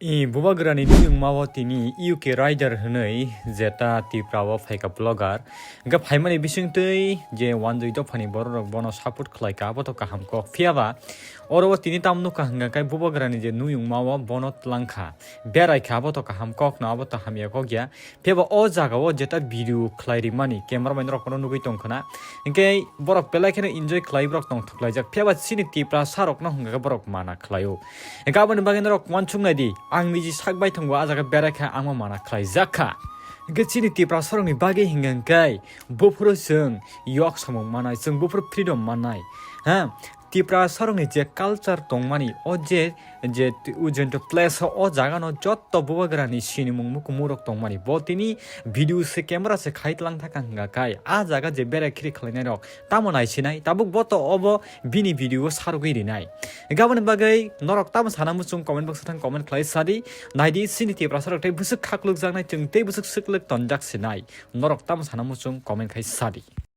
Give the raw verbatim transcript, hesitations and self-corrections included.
I bubagrani nuyungmao tini U K Rider hwnwi jeta Tripura o phaikha blogger. Hwnkhe phaimani bisingtwi je wanjwi dophani bororok bono support khlaikha, abo to kaham kok. Phiyaba oro o tini tamo nukha hwnkha khe bubagrani je nuyungmao bono tlangkha, beraikha, abo to kaham kokno, abo to hamya kok ya. Phiyaba o jagao jeta video khlai rimani camera bai norok bono nugwi tongkhwna. Hwnkhe borok belai kheno enjoy khlai borok tongthuklaijak. Phiyaba chini Tiprasarokno hwnkha khe borok mana khlaio. Hwnkhe aboni bagwi norok uansuknai di, ang niji sak bai tongo, ah jaga berai kha, ang bo mana khlaijak kha. Hwnkhe chini Tiprasarokni bagwi hwnkha hwnkhe buphuru chwng yok samung manai, chwng buphuru freedom manai. Ha? Tiprasarokni je culture tongmani, o je, je t-, ujento place o, o jagano jotto bubagrani sinimung mukumurok tongmani. Bo tini video se, camera se khai tlang thaka hwnkha khe, ah jaga je berai khiri khlainairok tamo naisinai, tabuk bo to obo bini video o sarugwi rinai. Hwnkhe aboni bagwi norok tamo sana muchung comment box o thang comment khlai sadi. Naidi chini Tiprasarok tei bwswk khaklukjaknai chwng tei bwswk swklwk tonjak sinai. Norok tamo sana muchung comment khai sadi.